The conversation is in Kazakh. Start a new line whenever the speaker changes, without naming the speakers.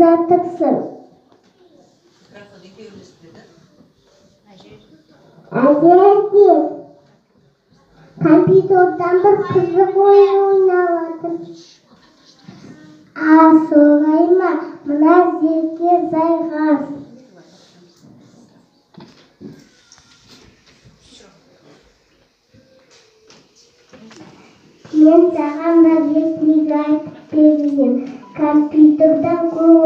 жатырсың?
Микрофон екеуі естіледі.
Әже, компьютердан бір қызық ойын ойнап жатыр. А, солай ма? Мына жерге жайғас. Мен саған бір книга айтып берейін. Компьютердан көп